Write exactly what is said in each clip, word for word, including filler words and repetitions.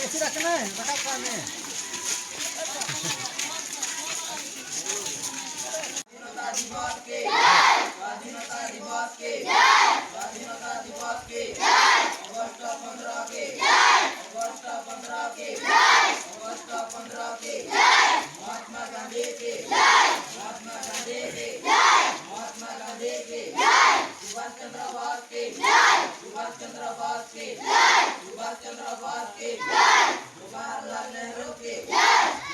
ᱤᱥᱤᱱ ᱟᱠᱟᱱᱟᱭ, ᱨᱟᱠᱟᱵ ᱠᱟᱜ ᱢᱮ᱾ स्वाधीनता दिवस की जय। स्वाधीनता दिवस की जय। स्वाधीनता दिवस की जय। अगस्त पन्द्रह की जय। अगस्त पन्द्रह की जय। अगस्त पन्द्रह की जय। महात्मा गांधी की जय। महात्मा गांधी की जय। महात्मा गांधी की जय। सुभाष चंद्र बोस की जय। सुभाष चंद्र बोस की जय। सुभाष चंद्र बोस की जय। जवाहरलाल नेहरू की जय।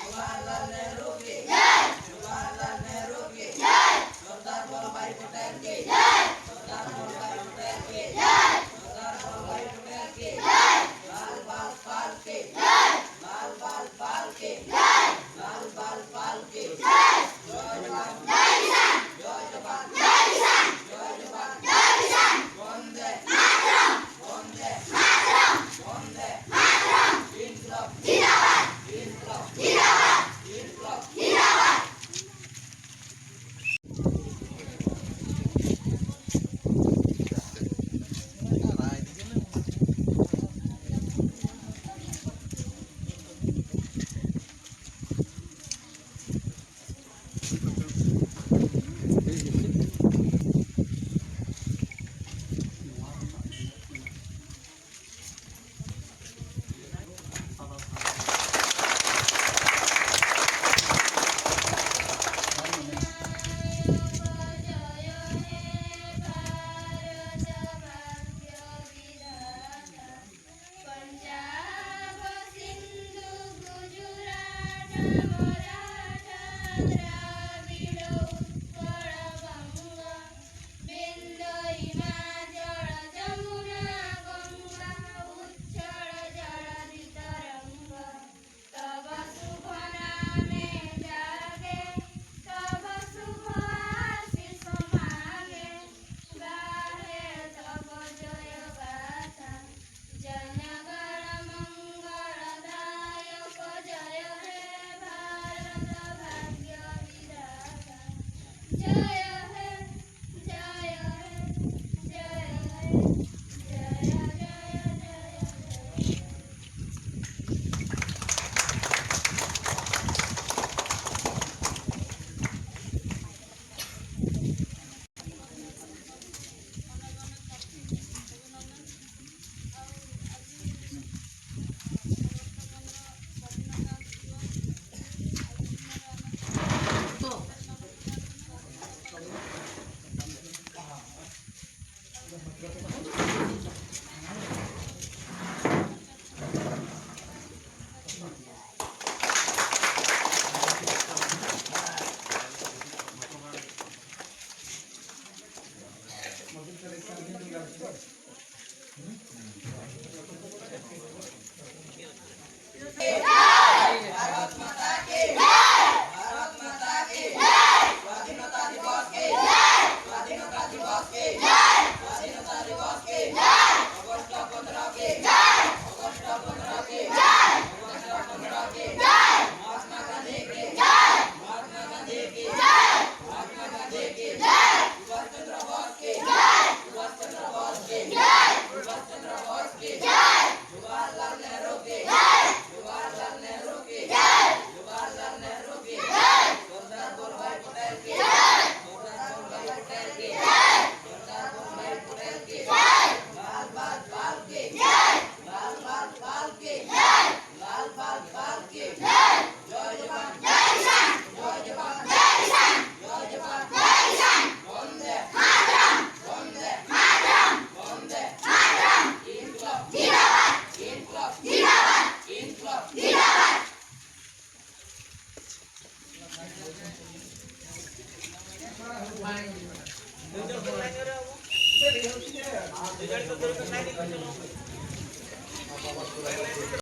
जवाहरलाल नेहरू की जय। जवाहरलाल नेहरू की जय। सरदार वल्लभ भाई पटेल की जय। सरदार वल्लभ भाई पटेल की जय। सरदार वल्लभ भाई पटेल की जय। लाल बाल पाल की जय। लाल बाल पाल की जय। लाल बाल पाल की जय। जय जवान। जय किसान। जय जवान। जय किसान। जय जवान। जय किसान। वंदे मातरम। वंदे मातरम। वंदे मातरम। विप्लव जिंदाबाद। विप्लव जिंदाबाद। विप्लव जिंदाबाद। पंजाब सिंधु गुजरात मराठा द्राविड़ उत्कल बंग विंध्य हिमाचल जमुना गंगा उच्छल जलधि तरंग। तव शुभ नामे जागे, तव शुभ आशीष मागे, गाहे तव जय गाथा, जन गण मंगल